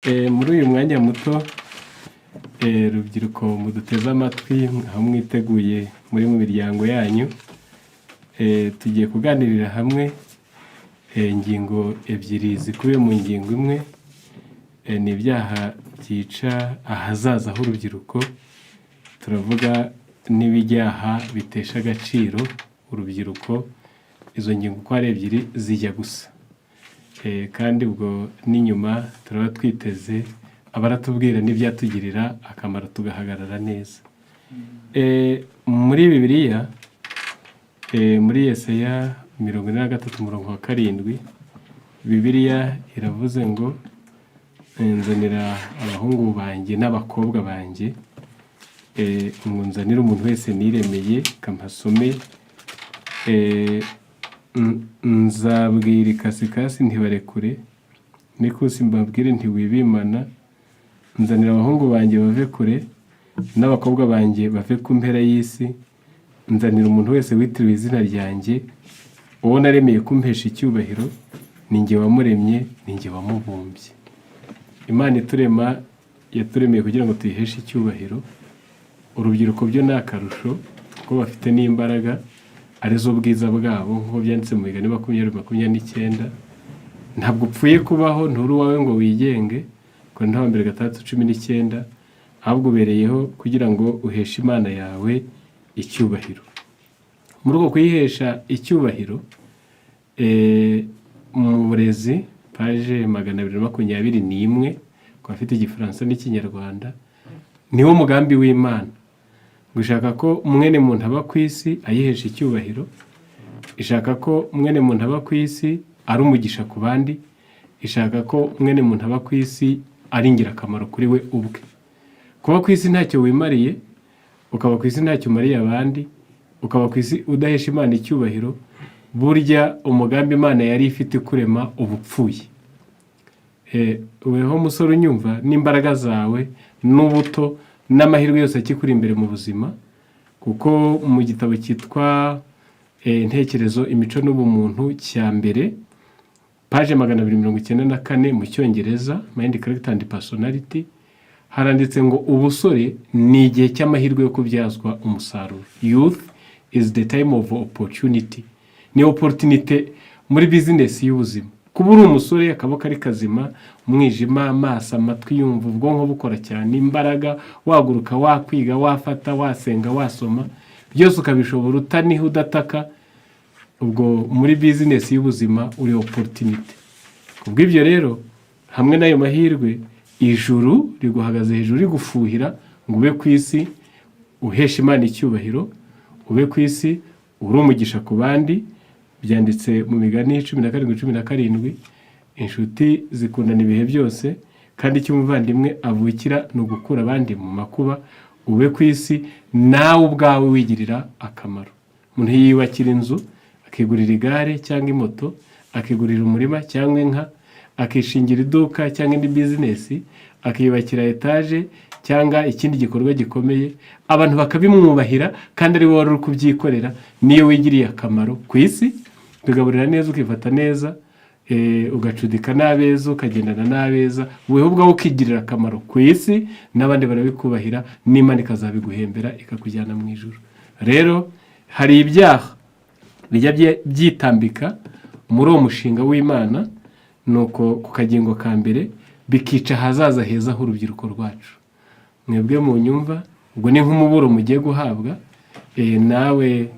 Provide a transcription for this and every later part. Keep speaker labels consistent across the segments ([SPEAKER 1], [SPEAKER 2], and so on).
[SPEAKER 1] Muri uyu mwanya muto, rubyiruko muduteze amatwi, aho mwiteguye muri mu miryango yanyu, tugiye kuganirira hamwe ingingo ebyiri zikubiye mu ngingo imwe. Ni ibyaha byica ahazaza h'urubyiruko. Turavuga n'ibyaha bitesha agaciro urubyiruko. Izo ngingo uko ari ebyiri zijya gusa. Kandi ubwo n'inyuma turaba twiteze abaratubwira n'ibyatugirira akamaro, tugahagarara neza. Muri Bibiliya, muri Yesaya 43 umurongo wa 7, Bibiliya iravuze ngo: "Nzanira abahungu banjye n'abakobwa banjye, ngo nzanire umuntu wese niremeye." Kampasome. "Nzabwira ikasikasi ntibarekure, n'ikusi mbabwire ntiwibimana. Nzanira abahungu banjye bave kure, n'abakobwa banjye bave ku mpera y'isi. Nzanira umuntu wese witiriwe izina ryanjye, uwo naremeye kumpesha icyubahiro. Ni njye wamuremye, ni njye wamubumbye." Imana iturema yaturemeye kugira ngo tuyiheshe icyubahiro. Urubyiruko byo ni akarusho, kuko bafite n'imbaraga arizo bwiza bwabo, nk'uko byanditse mu Migani 20:29. Ntabwo upfuye kubaho, nturi uwawe ngo wigenge, Korinto wa mbere 6:19, ahubwo ubereyeho kugira ngo uheshe Imana yawe icyubahiro. Muri uko kuyihesha icyubahiro, mu Burezi, page 221, ku bafite Igifaransa n'Ikinyarwanda, niwo mugambi w'Imana ngo ishaka ko mwene muntu aba ku isi ayihesha icyubahiro, ishaka ko mwene muntu aba ku isi ari umugisha ku bandi, ishaka ko mwene muntu aba ku isi ari ingirakamaro kuri we ubwe. Kuba ku isi ntacyo wimariye, ukaba ku isi ntacyo umariye abandi, ukaba ku isi udahesha Imana icyubahiro, burya umugambi Imana yari ifite kurema uba upfuye. Weho musore unyumva, n'imbaraga zawe n'ubuto n'amahirwe yose akikuri imbere mu buzima, kuko mu gitabo cyitwa Intekerezo, Imico n'Ubumuntu cya mbere, page 294 mu Cyongereza, Mind, Character and Personality, haranditse ngo ubusore ni igihe cy'amahirwe yo kubyazwa umusaruro. Youth is the time of opportunity. Ni opportunity muri bizinesi y'ubuzima. Kuba uri umusore, akaboko ari kazima, umwijima, amaso, amatwi yumva, ubwonko bukora cyane, imbaraga, waguruka, wakwiga, wafata, wasenga, wasoma, byose ukabishobora utaniha, udataka, ubwo muri bizinesi y'ubuzima uri opportunity. Kubw'ibyo rero, hamwe n'ayo mahirwe, ijuru riguhagaze hejuru rigufuhira ngo ube ku isi uhesha Imana icyubahiro, ube ku isi uri umugisha ku bandi. Byanditse mu Migani 17:17: "Inshuti zikundana ibihe byose, kandi icyo umuvandimwe avukira ni ugukura abandi mu makuba." Ube ku isi nawe ubwawe wigirira akamaro. Umuntu yiyubakira inzu, akigurira igare cyangwa imoto, akigurira umurima cyangwa inka, akishingira iduka cyangwa indi bizinesi, akiyubakira etaje cyangwa ikindi gikorwa gikomeye, abantu bakabimwubahira kandi ari wowe wari uri kubyikorera. Niyo wigiriye akamaro ku isi, ukigaburira neza, ukifata neza, ugacudika n'abeza, ukagendana n'abeza, wowe ubwawe ukigirira akamaro ku isi, n'abandi barabikubahira, n'Imana ikazabiguhembera ikakujyana mu ijuru. Rero hari ibyaha bijya byitambika muri uwo mushinga w'Imana, nuko ku kagingo ka mbere bikica ahazaza heza h'urubyiruko rwacu. Mwebwe mu nyumva, ubwo ni nk'umuburo mugiye guhabwa. Nawe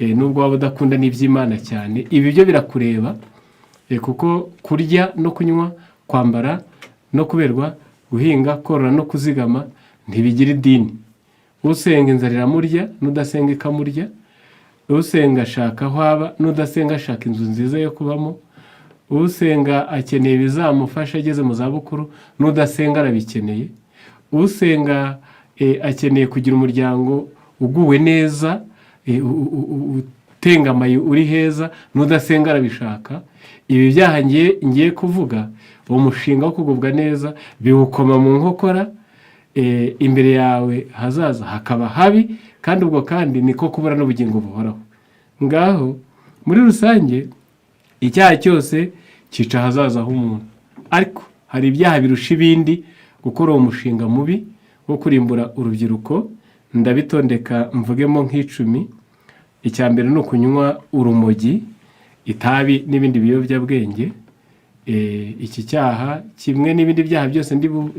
[SPEAKER 1] nubwo waba udakunda n'iby'Imana cyane, ibi byo birakureba, kuko kurya no kunywa, kwambara no kuberwa, guhinga, korora no kuzigama ntibigira idini. Usenga inzara iramurya, n'udasenga ikamurya. Usenga ashaka aho aba, n'udasenga ashaka inzu nziza yo kubamo. Usenga akeneye ibizamufasha ageze mu zabukuru, n'udasenga arabikeneye. Usenga akeneye kugira umuryango uguwe neza, utengamaye, uri heza, n'udasenga arabishaka. Ibi byaha ngiye kuvuga, uwo mushinga wo kugubwa neza biwukoma mu nkokora, imbere yawe hazaza hakaba habi, kandi ubwo kandi niko kubura n'ubugingo buhoraho. Ngaho muri rusange, icyaha cyose cyica ahazaza h'umuntu, ariko Hari ibyaha birusha ibindi gukora uwo mushinga mubi wo kurimbura urubyiruko. Ndabitondeka mvugemo nk'icumi. Icya mbere ni ukunywa urumogi, itabi n'ibindi biyobyabwenge. Iki cyaha kimwe n'ibindi byaha byose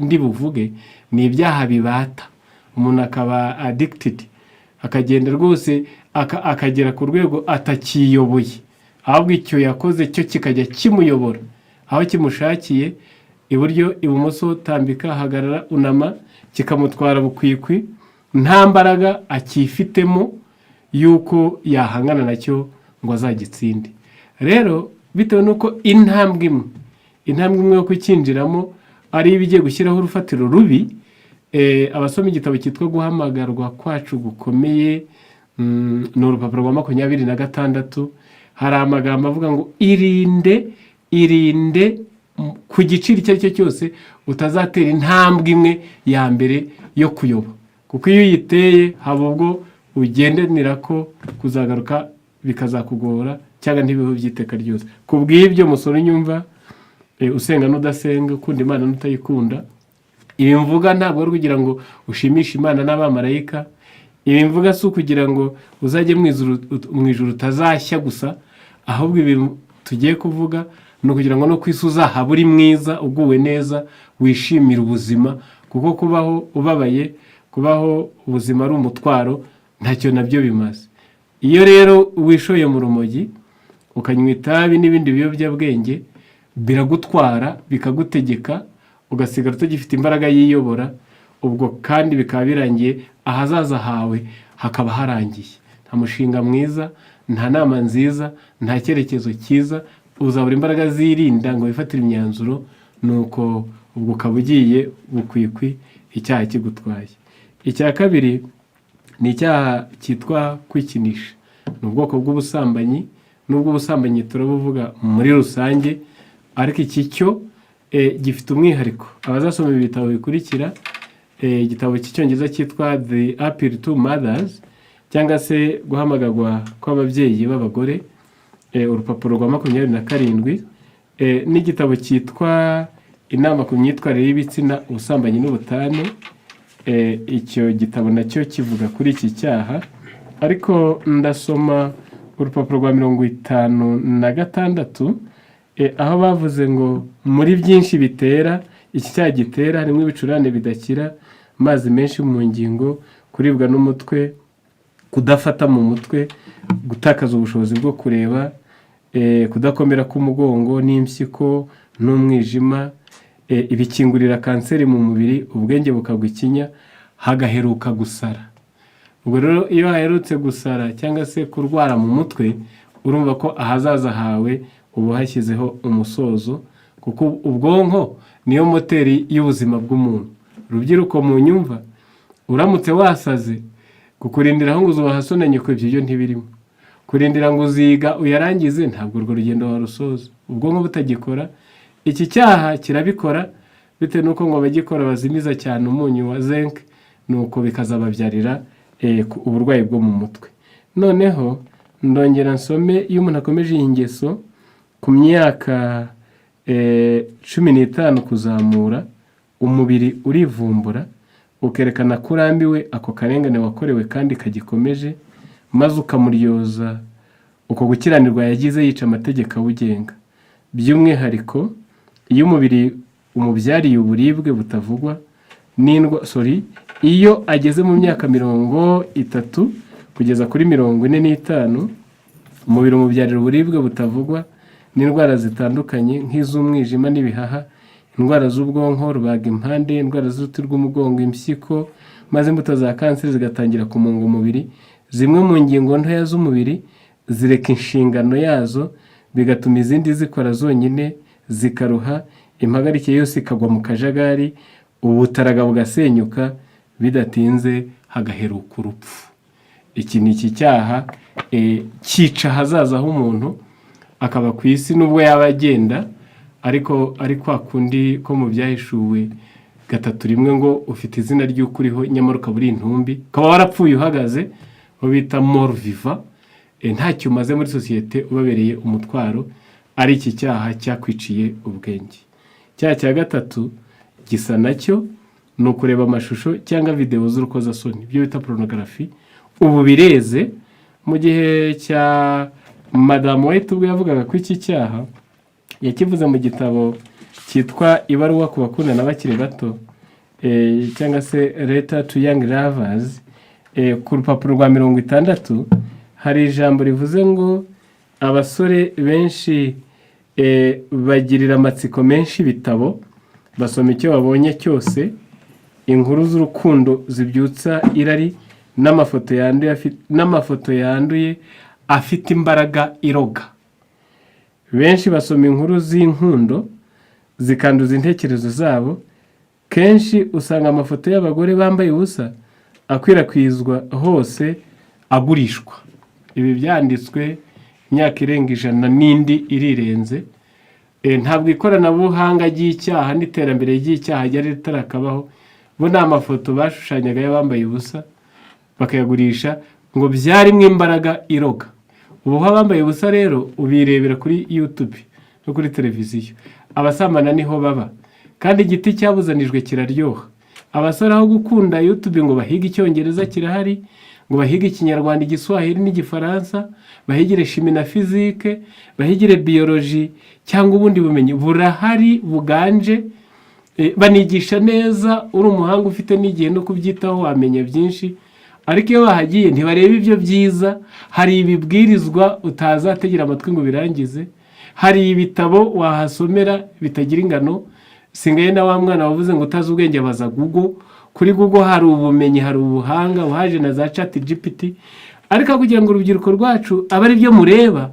[SPEAKER 1] ndi buvuge ni ibyaha bibata umuntu, akaba addicted, akagenda rwose akagera ku rwego atakiyoboye, ahubwo icyo yakoze cyo kikajya kimuyobora aho kimushakiye, iburyo, ibumoso, tambika, hagarara, unama, kikamutwara bukwikwi, nta mbaraga akifitemo y'uko yahangana nacyo ngo azagitsinde. Rero bitewe n'uko intambwe imwe yo kucyinjiramo ari iba igiye gushyiraho urufatiro rubi. Abasoma igitabo cyitwa Guhamagarwa Kwacu Gukomeye, ni urupapuro rwa 26, hari amagambo avuga ngo: "Irinde, irinde ku giciro icyo ari cyo cyose utazatera intambwe imwe ya mbere yo kuyoba, kuko iyo uyiteye haba ubwo ugendanira ko kuzagaruka bikazakugora cyangwa ntibibe by'iteka ryose." Ku bw'ibyo, musore unyumva, usenga n'udasenga, ukunda Imana n'utayikunda, ibi mvuga ntabwo ari ukugira ngo ushimishe Imana n'abamarayika. Ibi mvuga si ukugira ngo uzajye mu ijuru utazashya gusa, ahubwo ibi tugiye kuvuga ni ukugira ngo no ku isi uzahaba uri mwiza, uguwe neza, wishimira ubuzima, kuko kubaho ubabaye, kubaho ubuzima ari umutwaro, ntacyo nabyo bimaze. Iyo rero wishoye mu rumogi, ukanywa itabi n'ibindi biyobyabwenge, biragutwara, bikagutegeka, ugasigara utagifite imbaraga yiyobora. Ubwo kandi bikaba birangiye, ahazaza hawe hakaba harangiye. Nta mushinga mwiza, nta nama nziza, nta cyerekezo cyiza, uzabura imbaraga zirinda ngo wifatire imyanzuro, nuko ubwo ukaba ugiye bukwikwi, icyaha kigutwaye. Icya kabiri ni icyaha cyitwa kwikinisha, ni ubwoko bw'ubusambanyi. Nubwo ubusambanyi turabuvuga muri rusange, ariko iki cyo gifite umwihariko. Abazasoma ibi bitabo bikurikira, igitabo cy'Icyongereza cyitwa The Appeal to Mothers, cyangwa se Guhamagarwa kw'Ababyeyi b'Abagore, urupapuro rwa 27, n'igitabo cyitwa Inama ku Myitwarire y'Ibitsina, Ubusambanyi n'Ubutane, icyo gitabo nacyo kivuga kuri iki cyaha. Ariko ndasoma urupapuro rwa 56, aho bavuze ngo muri byinshi bitera iki cyaha gitera harimo ibicurane bidakira, amazi menshi mu ngingo, kuribwa n'umutwe, kudafata mu mutwe, gutakaza ubushobozi bwo kureba, kudakomera k'umugongo n'impyiko n'umwijima, ibikingurira kanseri mu mubiri, ubwenge bukagwa ikinya, hagaheruka gusara. Ubwo rero iyo haherutse gusara cyangwa se kurwara mu mutwe, urumva ko ahazaza hawe uba uhashyizeho umusozo, kuko ubwonko niyo moteri y'ubuzima bw'umuntu. Rubyiruko mu nyumva, uramutse wasaze, kukurindira aho ngo uzubaha so na nyoko, ibyo byo ntibirimo. Kurindira ngo uziga uyarangize, ntabwo urwo rugendo warusoza ubwonko butagikora. Iki cyaha kirabikora bitewe n'uko ngo abagikora bazimiza cyane umunyu wa zinc, nuko bikazababyarira uburwayi bwo mu mutwe. Noneho ndongera nsome: iyo umuntu akomeje iyi ngeso ku myaka 15 kuzamura, umubiri urivumbura, ukerekana ko urambiwe ako karengane wakorewe kandi kagikomeje, maze ukamuryoza uko gukiranirwa yagize yica amategeko awugenga. By'umwihariko iyo umubiri umubyariye uburibwe butavugwa n'indwa, sorry, iyo ageze mu myaka 30 kugeza kuri 45, umubiri umubyarira uburibwe butavugwa n'indwara zitandukanye nk'iz'umwijima n'ibihaha, indwara z'ubwonko, rubagimpande, indwara z'uruti rw'umugongo, impyiko, maze imbuto za kanseri zigatangira kumunga umubiri. Zimwe mu ngingo ntoya z'umubiri zireka inshingano yazo, bigatuma izindi zikora zonyine, zikaruha, impagarike yose ikagwa mu kajagari, ubutaraga bugasenyuka, bidatinze hagaheruka urupfu. Iki ni iki cyaha cyica ahazaza h'umuntu, akaba ku isi nubwo yaba agenda, ariko ari kwa kundi ko mu Byahishuwe 3:1 ngo ufite izina ry'uko uriho nyamara ukaba uri intumbi, ukaba warapfuye uhagaze, aho bita mort vivant, ntacyo umaze muri sosiyete, ubabereye umutwaro, ari iki cyaha cyakwiciye ubwenge. Icyaha cya gatatu gisa nacyo, ni ukureba amashusho cyangwa videwo z'urukozasoni, ibyo bita pornography. Ubu bireze. Mu gihe cya Madamu White, ubwo yavugaga ko iki cyaha, yakivuze mu gitabo cyitwa "Ibaruwa ku bakundana bakiri bato", cyangwa se "Letter to Young Lovers", ku rupapuro rwa 60 hari ijambo rivuze ngo abasore benshi bagirira amatsiko menshi ibitabo, basoma icyo babonye cyose, inkuru z'urukundo zibyutsa irari n'amafoto yanduye afite imbaraga iroga. Benshi basoma inkuru z'inkundo zikanduza intekerezo zabo. Kenshi usanga amafoto y'abagore bambaye ubusa akwirakwizwa hose, agurishwa. Ibi byanditswe imyaka irenga 100 n'indi irirenze. Ntabwo ikoranabuhanga ry'icyaha n'iterambere ry'icyaha ryari ritarakabaho. Bo ni amafoto bashushanyaga y'abambaye ubusa bakayagurisha, ngo byarimo imbaraga iroga. Ubu aho abambaye ubusa rero ubirebera kuri YouTube no kuri televiziyo, abasambana niho baba, kandi igiti cyabuzanijwe kiraryoha. Abasore aho gukunda YouTube ngo bahige Icyongereza kirahari, ngo bahige Ikinyarwanda, Igiswahili n'Igifaransa, bahigire chimie na physique, bahigire biologie cyangwa ubundi bumenyi burahari buganje. Banigisha neza, uri umuhanga ufite n'igihe no kubyitaho wamenya byinshi. Ariko iyo bahagiye ntibareba ibyo byiza. Hari ibibwirizwa utazategera amatwi ngo birangize, hari ibitabo wahasomera bitagira ingano. Singaye na wa mwana wavuze ngo utazi ubwenge abaza Google. Kuri Google hari ubumenyi, hari ubuhanga, uhaje na za ChatGPT. Ariko kugira ngo urubyiruko rwacu abe ari byo mureba,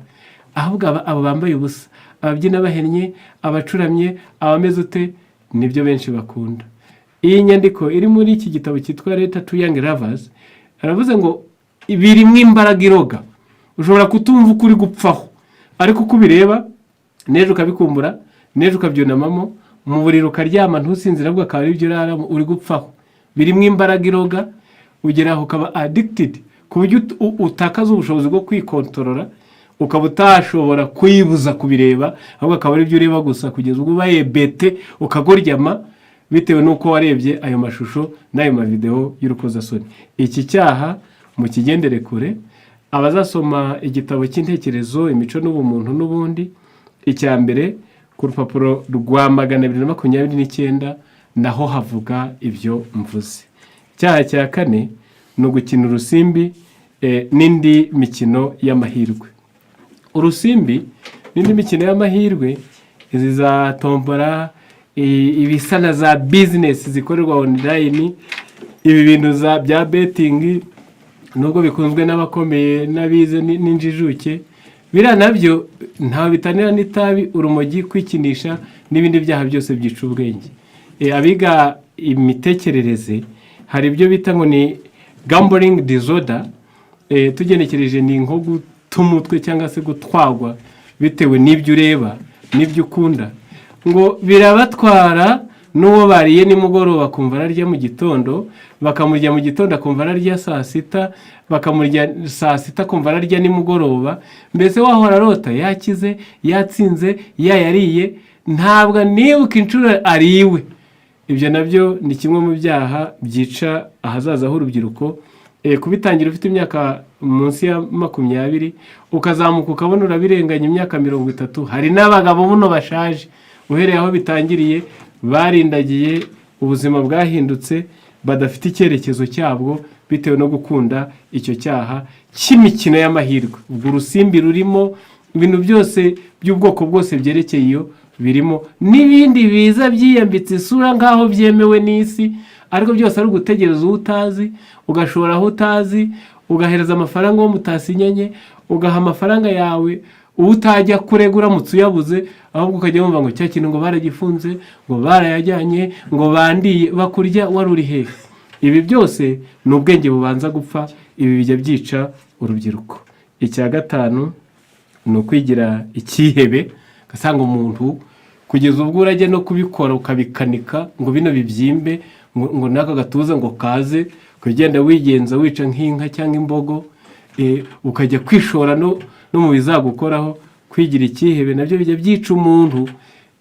[SPEAKER 1] ahubwo abo bambaye ubusa, ababyina bahennye, abacuramye, abameze ute, nibyo benshi bakunda. Iyi nyandiko iri muri iki gitabo cyitwa "Letter to Young Lovers" aravuze ngo birimo imbaraga iroga. Ushobora kutumva uko uri gupfaho, ariko uko ubireba n'ejo ukabikumbura, n'ejo ukabyunamamo mu buriri ukaryama ntusinzire, ahubwo akaba aribyo uraramo, uri gupfaho. Birimo imbaraga iroga, ugera aho ukaba addicted ku buryo utakaza ubushobozi bwo kwikontorora, ukaba utashobora kwibuza kubireba, ahubwo akaba aribyo ureba gusa kugeza ubwo ubaye bete ukagoryama bitewe n'uko warebye ayo mashusho n'ayo mavidewo y'urukozasoni. Iki cyaha mukigendere kure. Abazasoma igitabo cy'Intekerezo, Imico n'Ubumuntu n'ubundi, icya mbere, ku rupapuro rwa 229 naho havuga ibyo mvuze. Icyaha cya kane ni ugukina urusimbi n'indi mikino y'amahirwe. Urusimbi n'indi mikino y'amahirwe, izi za tombora, ibisa na za business zikorerwa online, ibi bintu bya betting, nubwo bikunzwe n'abakomeye n'abize n'injijuke, biriya nabyo ntawe bitanira n'itabi, urumogi, kwikinisha n'ibindi byaha byose byica ubwenge. Abiga imitekerereze hari ibyo bita ngo ni gambling disorder. Tugenekereje ni nko guta umutwe cyangwa se gutwagwa bitewe n'ibyo ureba n'ibyo ukunda. Ngo birabatwara, n'uwo bariye nimugoroba akumva ararya mu gitondo, bakamurya mu gitondo akumva ararya saa sita, bakamurya saa sita akumva ararya nimugoroba. Mbese wahora arota yakize, yatsinze, yayariye, ntabwo nibuka inshuro ariwe. Ibyo nabyo ni kimwe mu byaha byica ahazaza h'urubyiruko. Kubitangira ufite imyaka munsi ya 20, ukazamuka ukabona urabirenganya imyaka 30. Hari n'abagabo buno bashaje, uhereye aho bitangiriye barindagiye, ubuzima bwahindutse, badafite icyerekezo cyabwo bitewe no gukunda icyo cyaha cy'imikino y'amahirwe. Ubwo urusimbi rurimo, ibintu byose by'ubwoko bwose byerekeye iyo birimo, n'ibindi biza byiyambitse isura nk'aho byemewe n'isi, ariko byose ari ugutegereza uwo utazi, ugashora aho utazi, ugahereza amafaranga uwo mutasinyanye, ugaha amafaranga yawe uwo utajya kurega uramutse uyabuze, ahubwo ukajya wumva ngo cya kintu ngo baragifunze, ngo barayajyanye, ngo bandiye, bakurya wari uri hehe? Ibi byose ni ubwenge bubanza gupfa. Ibi bijya byica urubyiruko. Icya gatanu ni ukwigira icyihebe, ugasanga umuntu kugeza ubwo urajya no kubikora ukabikanika ngo bino bibyimbe, ngo n'aka gatuza ngo kaze, ukagenda wigenza wica nk'inka cyangwa imbogo, ukajya kwishora no mu bizagukoraho. Kwigira icyihebe nabyo bijya byica umuntu.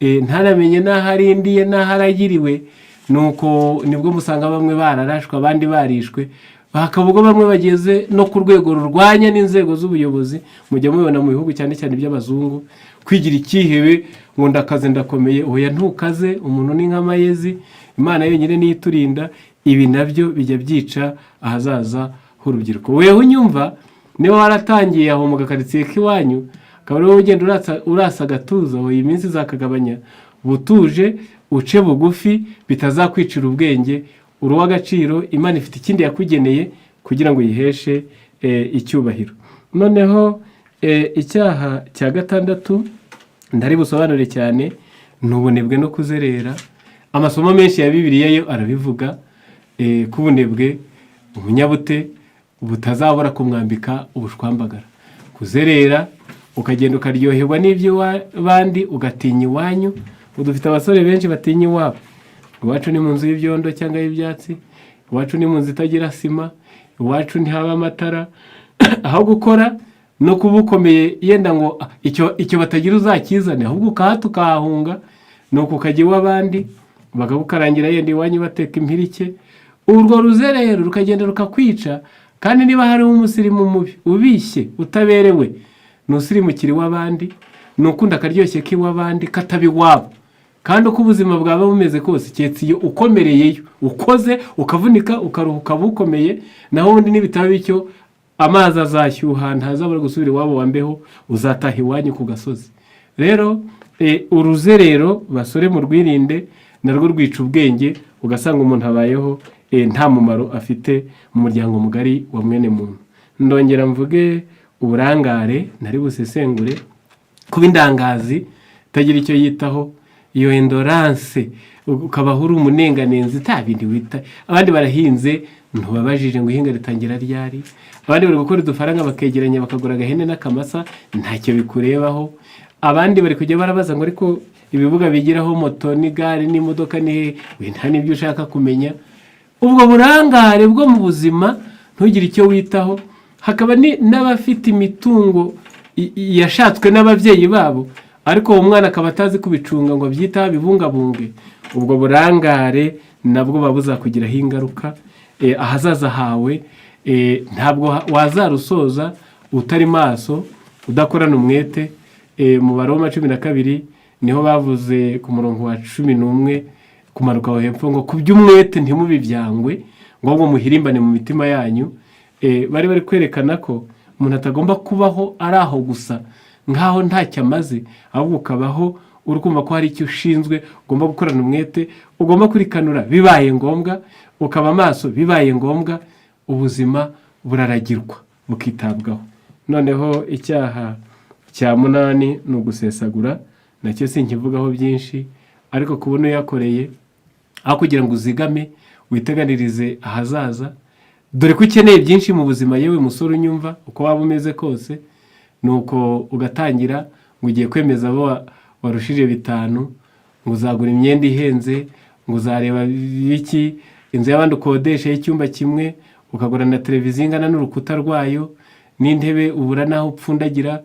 [SPEAKER 1] ntanamenye n'aho arindiye n'aho aragiriwe. Nuko nibwo musanga bamwe bararashwe, abandi barishwe, hakaba ubwo bamwe bageze no ku rwego rurwanya n'inzego z'ubuyobozi. Mujya mubibona mu bihugu, cyane cyane iby'abazungu, kwigira icyihebe ngo ndakaze, ndakomeye. Oya, ntukaze. Umuntu ni nk'amayezi, Imana yonyine niyo iturinda. Ibi nabyo bijya byica ahazaza h'urubyiruko. Weho unyumva, niba waratangiye aho mu gakaritsiye k'iwanyu, akaba ari wowe ugenda urasa agatuza, iyi minsi izakagabanya butuje, uce bugufi, bitazakwicira ubwenge. Uri uw'agaciro, Imana ifite ikindi yakugeneye kugira ngo uyiheshe icyubahiro. Noneho icyaha cya gatandatu ntari busobanure cyane ni ubunebwe no kuzerera. Amasomo menshi ya Bibiliya yo arabivuga ko ubunebwe, umunyabute butazabura kumwambika ubushwambagara. Kuzerera, ukagenda ukaryoherwa n'iby'abandi, ugatinya iwanyu. Ubu dufite abasore benshi batinya iwabo. Iwacu ni mu nzu y'ibyondo cyangwa y'ibyatsi, iwacu ni mu nzu itagira sima, iwacu ntihaba amatara. Aho gukora no kuba ukomeye, yenda ngo icyo batagira uzakizane, ahubwo ukahata ukahahunga, nuko ukajya iw'abandi bakagukarangira, yenda iwanyu bateka impirike. Urwo ruzerero rukagenda rukakwica. Kandi niba hariho umusirimu mubi ubishye utaberewe, ni usirimukira iw'abandi, ni ukunda akaryoshye k'iw'abandi kataba iwabo. Kandi uko ubuzima bwaba bumeze kose, keretse iyo ukomereyeyo, ukoze ukavunika, ukaruhuka, bukomeye. Naho ubundi nibitaba bityo, amazi azashyuha, ntazabura gusubira iwabo wa mbeho, uzataha iwanyu ku gasozi. Rero uruzerero, basore, murwirinde, narwo rwica ubwenge, ugasanga umuntu abayeho nta mumaro afite mu muryango mugari wa mwene muntu. Ndongera mvuge uburangare, ntari busesengure, kuba indangazi, itagira icyo yitaho, iyo indolence, ukabaho uri umunenganenzi, nta bindi wita. Abandi barahinze, ntubabajije ngo ihinga ritangira ryari. Abandi bari gukora udufaranga, bakegeranya, bakagura agahene n'akamasa, ntacyo bikurebaho. Abandi bari kujya barabaza ngo ariko ibibuga bigiraho moto n'igare n'imodoka ni hehe? We nta n'ibyo ushaka kumenya. Ubwo burangare bwo mu buzima, ntugire icyo witaho. Hakaba n'abafite imitungo yashatswe n'ababyeyi babo, ariko uwo mwana akaba atazi kubicunga ngo abyiteho, abibungabunge. Ubwo burangare nabwo buba buzakugiraho ingaruka. Ahazaza hawe ntabwo wazarusoza utari maso, udakorana umwete. Mu Baroma 12 niho bavuze ku murongo wa 11 kumanuka aho hepfo ngo ku by'umwete ntimubibyangwe, ngo ahubwo muhirimbane mu mitima yanyu. Bari kwerekana ko umuntu atagomba kubaho ari aho gusa nk'aho ntacyo amaze, ahubwo ukabaho uri kumva ko hari icyo ushinzwe, ugomba gukorana umwete, ugomba kurikanura bibaye ngombwa, ukaba amaso bibaye ngombwa. Ubuzima buraragirwa, bukitabwaho. Noneho icyaha cya munani ni ugusesagura. Nacyo sinkivugaho byinshi, ariko kubona uyakoreye, aho kugira ngo uzigame, witeganirize ahazaza, dore ko ukeneye byinshi mu buzima, yewe musore unyumva, uko waba umeze kose, ni uko ugatangira ngo ugiye kwemeza abo warushije bitanu, ngo uzagura imyenda ihenze, ngo uzareba biki, inzu y'abandi ukodesha y'icyumba kimwe, ukagura na televiziyo ingana n'urukuta rwayo, n'intebe ubura n'aho upfundagira.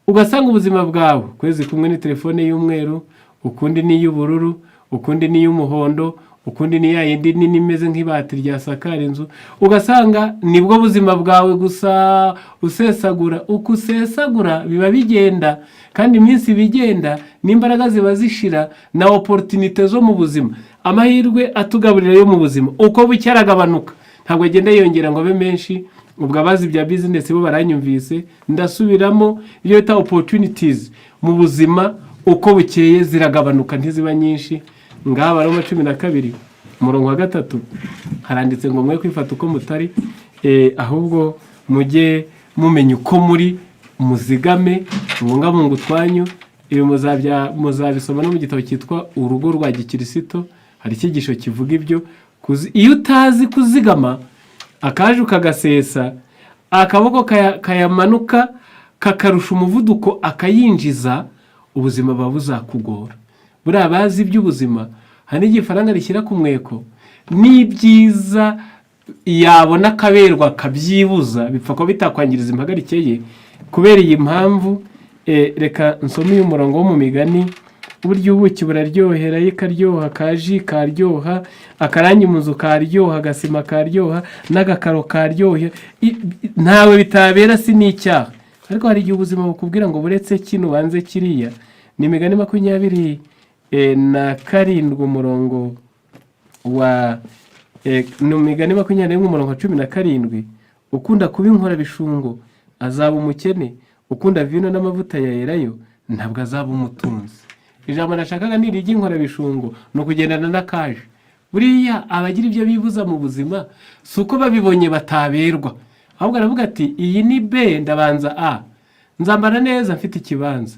[SPEAKER 1] Ugasanga ubuzima bwawe ukwezi kumwe ni telefone y'umweru, ukundi ni iy'ubururu, ukundi ni iy'umuhondo, ukundi ni ya yindi nini imeze nk'ibati ryasakara inzu. Ugasanga nibwo buzima bwawe gusa, usesagura. Uko usesagura biba bigenda, kandi iminsi iba igenda n'imbaraga ziba zishira, na opportunités zo mu buzima, amahirwe atugaburira yo mu buzima, uko bucya aragabanuka, ntabwo agenda yiyongera ngo abe menshi. Ubwo abazi ibya bizinesi bo baranyumvise, ndasubiramo: ibyo bita opportunities mu buzima, uko bukeye ziragabanuka, ntiziba nyinshi. Ngaha Baroma 12 umurongo wa 3 haranditse ngo mwe kwifata uko mutari, ahubwo mujye mumenya uko muri, muzigame, mubungabunge utwanyu. Ibi muzabisoma no mu gitabo cyitwa Urugo rwa Gikirisito, hari icyigisho kivuga ibyo. Iyo utazi kuzigama, akaje ukagasesa, akaboko kayamanuka kakarusha umuvuduko akayinjiza, ubuzima buba buzakugora. Buriya bazi iby'ubuzima, hari n'igihe ifaranga rishyira ku mweko, n'ibyiza yabona akaberwa akabyibuza, bipfa kuba bitakwangiriza impagarike ye. Kubera iyi mpamvu, reka nsome uyu murongo wo mu Migani. Burya ubuki buraryohera, ikaryoha, akaji karyoha, akarangi mu nzu karyoha, agasima karyoha, n'agakaro karyoha. Ntawe bitabera, si n'icyaha. Ariko hari igihe ubuzima bukubwira ngo buretse kino ubanze kiriya. Ni Imigani 27 umurongo wa ni Imigani 21 umurongo wa 17: "Ukunda kuba inkorabishungo azaba umukene, ukunda vino n'amavuta ya elayo ntabwo azaba umutunzi." Ijambo nashakaga ni iry'inkorabishungo, ni ukugendana n'akaje. Buriya abagira ibyo bibuza mu buzima si uko babibonye bataberwa, ahubwo aravuga ati: "Iyi ni B, ndabanza A, nzambara neza mfite ikibanza,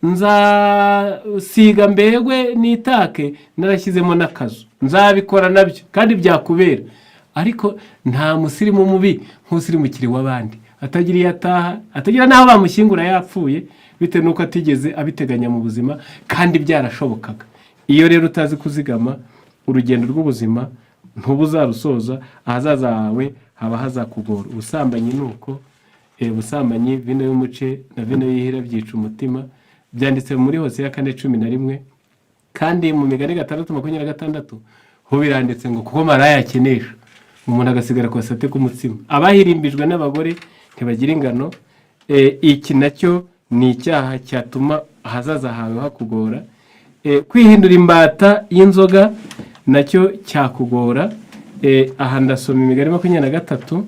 [SPEAKER 1] nzasiga mbegwe n'itake narashyizemo n'akazu, nzabikora nabyo." Kandi byakubera, ariko nta musirimu mubi nk'usirimukiri w'abandi, atagira iyo ataha, atagira n'aho bamushyingura yapfuye, bitewe n'uko atigeze abiteganya mu buzima kandi byarashobokaga. Iyo rero utazi kuzigama, urugendo rw'ubuzima ntuba uzarusoza, ahazaza hawe haba hazakugora. Ubusambanyi ni uko, ubusambanyi, vino y'umuce na vino y'ihira byica umutima. Byanditse muri Hoseya 4:11, kandi mu Migani 6:26 ho biranditse ngo: "Kuko maraya akenesha umuntu agasigara ku gasate k'umutsima, abahirimbijwe n'abagore ntibagira ingano." Iki nacyo ni icyaha cyatuma ahazaza hawe hakugora. Kwihindura imbata y'inzoga nacyo cyakugora. Aha ndasoma Imigani 23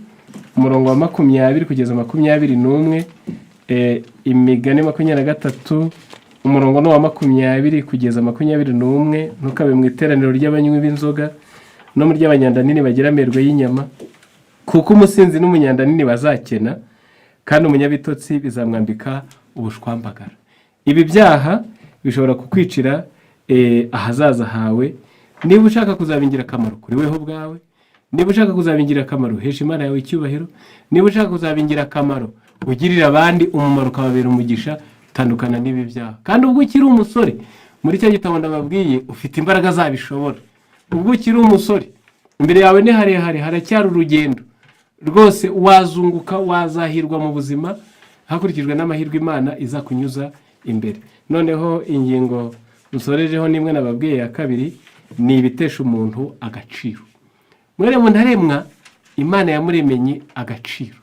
[SPEAKER 1] umurongo wa 20 kugeza 21. Imigani 23 umurongo ni uwa 20 kugeza 21: "Ntukabe mu iteraniro ry'abanywi b'inzoga, no mu ry'abanyandanini bagira amerwe y'inyama, kuko umusinzi n'umunyandanini bazakena, kandi umunyabitotsi bizamwambika ubushwambagara." Ibi byaha bishobora kukwicira ahazaza hawe. Niba ushaka kuzaba ingirakamaro kuri weho ubwawe, niba ushaka kuzaba ingirakamaro uhesha Imana yawe icyubahiro, niba ushaka kuzaba ingirakamaro ugirira abandi umumaro, ukababera umugisha, tandukana n'ibi byaha. Kandi ubwo ukiri umusore, muri cya gitabo ndababwiye, ufite imbaraga zabishobora. Ubwo ukiri umusore, imbere yawe ni harehare, haracyari urugendo rwose, wazunguka, wazahirwa mu buzima hakurikijwe n'amahirwe Imana iza kunyuza imbere. Noneho ingingo nsorejeho n'imwe nababwiye ya kabiri, ni ibitesha umuntu agaciro. Mwene muntu aremwa, Imana yamuremenye agaciro.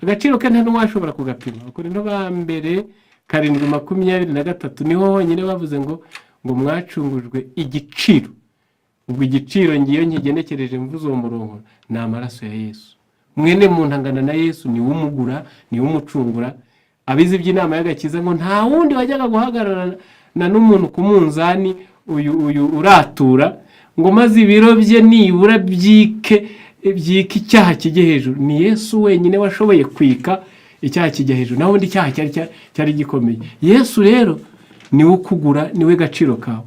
[SPEAKER 1] Agaciro ke nta n'uwashobora kugapima. Abakorinto ba mbere 7:23 niho honyine bavuze ngo mwacungujwe igiciro. Ubwo igiciro ngiyo nkigenekereje mvuze uwo murongo, ni amaraso ya Yesu. Mwene muntu angana na Yesu, niwe umugura, niwe umucungura. Abize iby'inama y'agakiza ngo nta wundi wajyaga guhagararana n'umuntu ku munzani uyu uratura ngo maze ibiro bye nibura byike icyaha kijye hejuru. Ni Yesu wenyine washoboye kwika icyaha kijya hejuru, naho ubundi icyaha cyari gikomeye. Yesu rero niwe ukugura, niwe gaciro kawe.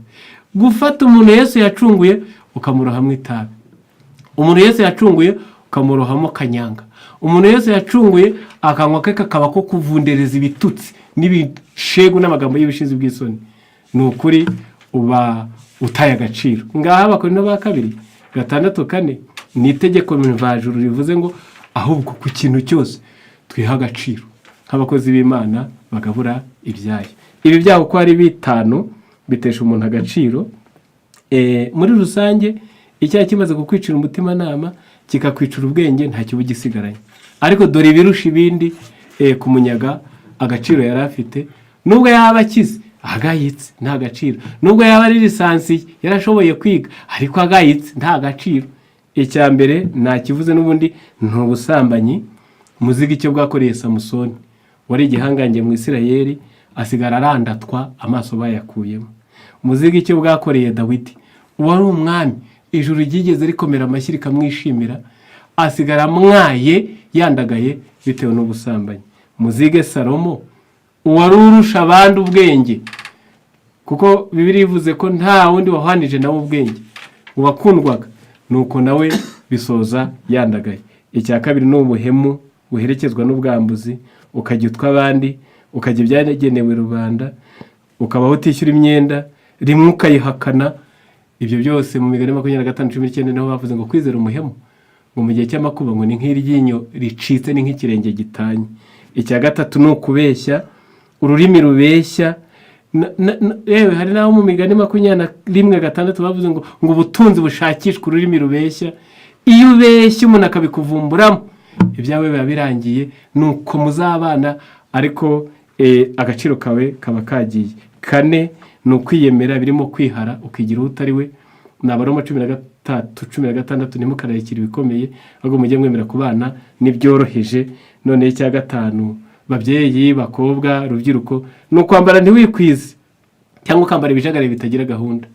[SPEAKER 1] Gufata umuntu Yesu yacunguye ukamurohamo itabi, umuntu Yesu yacunguye ukamurohamo kanyanga, umuntu Yesu yacunguye akanywa ke kakaba ko kuvundereza ibitutsi n'ibishegu n'amagambo y'ibishizi bw'isoni, ni ukuri uba utaye agaciro. Ngaha Abakorinto ba kabiri 6:4, ni itegeko mvajuru rivuze ngo ahubwo ku kintu cyose twiha agaciro nk'abakozi b'Imana bagabura ibyayo. Ibi byaha uko ari bitanu bitesha umuntu agaciro. Muri rusange, icyaha kimaze kukwicira umutimanama, kikakwicira ubwenge, ntacyo uba ugisigaranye. Ariko dore ibirusha ibindi kumunyaga agaciro yari afite: nubwo yaba akize, agayitse nta gaciro. Nubwo yaba ari licencié, yarashoboye kwiga, ariko agayitse nta gaciro. Icya mbere ntakivuze n'ubundi ni ubusambanyi. Muziga icyo bwakoreye Samusoni wari igihangange mu Isirayeli, asigara arandatwa amaso bayakuyemo. Muziga icyo bwakoreye Dawidi wari umwami, ijuru ryigeze rikomera amashyi rikamwishimira, asigara amwaye yandagaye bitewe n'ubusambanyi. Muzige Salomo uwari urusha abandi ubwenge, kuko Bibiliya ivuze ko nta wundi wahwanije nawe ubwenge uwakundwaga, nuko nawe bisoza yandagaye. Icya kabiri ni ubuhemu buherekezwa n'ubwambuzi, ukajya utw'abandi, ukajya ibyagenewe rubanda, ukabaho utishyura imyenda, rimwe ukayihakana. Ibyo byose mu Migani 25:19 niho bavuze ngo kwizera umuhemu ngo mu gihe cy'amakuba ngo ni nk'iryinyo ricitse, ni nk'ikirenge gitanye. Icya gatatu ni ukubeshya, ururimi rubeshya. Yewe hari n'aho mu Migani 21:6 bavuze ngo ubutunzi bushakishwa ururimi rubeshya. Iyo ubeshya umuntu akabikuvumburamo, ibyawe biba birangiye, nuko muzabana, ariko agaciro kawe kaba kagiye. Kane ni ukwiyemera, birimo kwihara, ukigira uwo utari we. Ni Abaroma 13:16: "Ntimukararikire ibikomeye, ahubwo mujye mwemera kubana n'ibyoroheje." Noneho icya gatanu, babyeyi, bakobwa, rubyiruko, ni ukwambara ntiwikwize cyangwa ukambara ibijagari bitagira gahunda.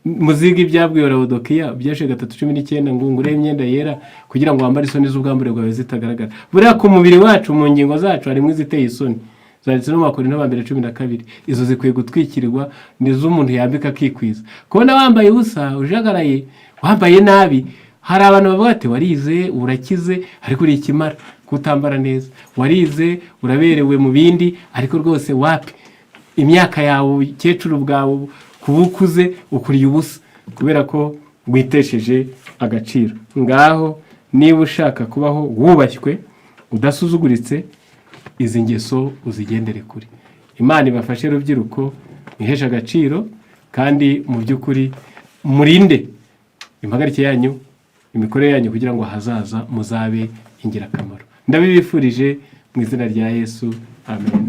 [SPEAKER 1] Muziga ibyabwiwe Lawodokiya, Byashe 3:19, ngo ngure imyenda yera kugira ngo wambare isoni z'ubwambure bwawe zitagaragara. Buriya ku mubiri wacu, mu ngingo zacu, harimo iziteye isoni, zanditse no mu Bakorinto ba mbere 12. Izo zikwiye gutwikirwa, nizo umuntu yambika akikwiza. Kubona wambaye ubusa, ujagaraye, wambaye nabi, hari abantu bavuga ati: "Warize, urakize, ariko uri ikimara kutambara neza. Warize, uraberewe mu bindi, ariko rwose wapi, imyaka yawe, ubukecuru bwawe, kuba ukuze, ukuriye ubusa kubera ko witesheje agaciro." Ngaho niba ushaka kubaho wubashywe, udasuzuguritse, izi ngeso uzigendere kure. Imana ibafashe, rubyiruko, mwiheshe agaciro, kandi mu by'ukuri murinde impagarike yanyu, imikorere yanyu, kugira ngo ahazaza muzabe ingirakamaro. Ndabibifurije mu izina rya Yesu, amen.